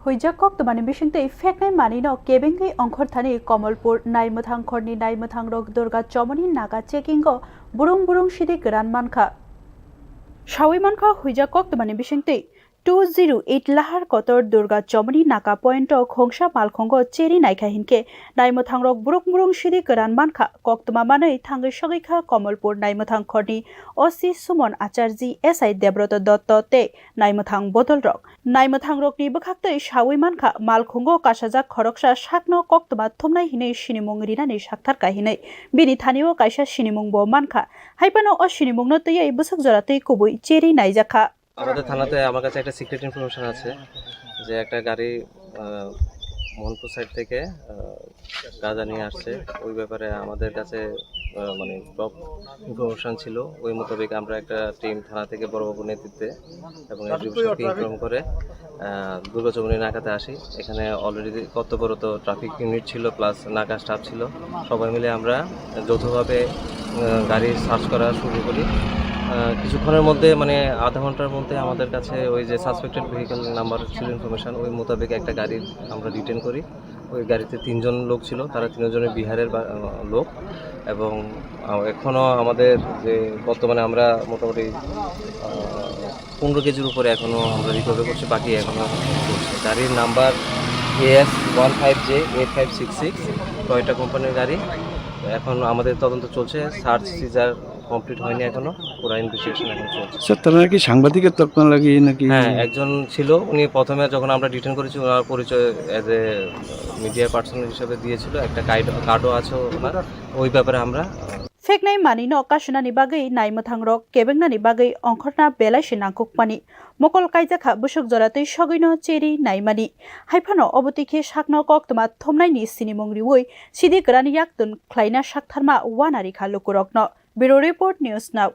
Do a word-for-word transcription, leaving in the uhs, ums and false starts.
Huijak koktwmani bisingtwi pheknai manwino kebengwi ongkhorthani Komolpur naimwthang khorni naimwthangrok Durga Chomoni naga checkingo burung burung sidi kwran mankha. Sawi mankha huijak koktwmani bisingtwi two zero eight Lahar Kotor Durga Chomoni naga pointo khongsa malkhongo cheri naikha hinkhe naimwthangrok burung burung sidi kwran mankha. Koktwma manwi thangwi sogwikha Komolpur naimwthang khorni O C Sumon Acharji, S I Debroto Dotto tei naimwthang bodolrok. Naimwthangrokni bwkhaktwi sawi mankha, malkhungo kasajak khoroksa sakno koktwma thumnai hinwi sinimung rinani saktharkha hinwi. Bini thanio kaisa sinimungbo mankha. Haiphano o sinimungno twiwi bwswk jora twi kubui cheri naijakha. আমাদের থানাতে আমার কাছে একটা secret information আছে যে একটা গাড়ি, আহ, মোহনপুর সাইড থেকে, আহ, গাঁজা নিয়ে আসছে। ওই ব্যাপারে আমাদের কাছে, আহ, মানে, টপ ইনফরমেশন ছিল। ওই মোতাবেক আমরা একটা টিম থানা থেকে বড়বাবুর নেতৃত্বে এবং এসডিপিও সাহেবকে ইনফর্ম করে, আহ, দুর্গা চৌমুহনী নাকাতে আসি। এখানে অলরেডি কর্তব্যরত ট্রাফিক ইউনিট ছিল, প্লাস নাকা স্টাফ ছিল। সবাই মিলে আমরা যৌথভাবে, আহ, গাড়ি সার্চ করা শুরু করি। আহ, কিছুক্ষণের মধ্যে, মানে, আধা ঘন্টার মধ্যে আমাদের কাছে ওই যে সাসপেক্টেড ভেহিকল নাম্বার ছিল ইনফরমেশন, ওই মোতাবেক একটা গাড়ি আমরা ডিটেন করি। ওই গাড়িতে তিনজন লোক ছিল, তারা তিনজনের বিহারের বা-, আহ, লোক। এবং, আহ, এখনো আমাদের যে বর্তমানে আমরা মোটামুটি, আহ, পনেরো কেজির উপরে এখনো আমরা রিকভারি করছি, বাকি এখনো চলছে। গাড়ির number as one five J eight five six six, Toyota কোম্পানির গাড়ি। এখন আমাদের তদন্ত চলছে, সার্চ সিজার কমপ্লিট হয়নি এখনো, পুরা ইনভেস্টিগেশন এখন চলছে। স্যার, তারা নাকি সাংবাদিকের তকমা লাগিয়ে নাকি? হ্যাঁ, একজন ছিল, উনি প্রথমে যখন আমরা ডিটেন করেছি, ওনার পরিচয় অ্যাজ এ মিডিয়া পার্সন হিসেবে দিয়েছিল, একটা কার্ড, কার্ডও আছে ওনার। ওই ব্যাপারে আমরা Pheknai manwino kasunani bagwi naimwthangrok kebengnani bagwi ongkhorna belai se nangkukmani. Mokol kaijakha bwswk jora twi sogwino cheri naimani. Haiphano obo twi khe sakno koktwma thumnaini sinimung riwi sidi kwran yaktun khlaina saktharma uanarikha lukurokno. Bureau Report, News Now.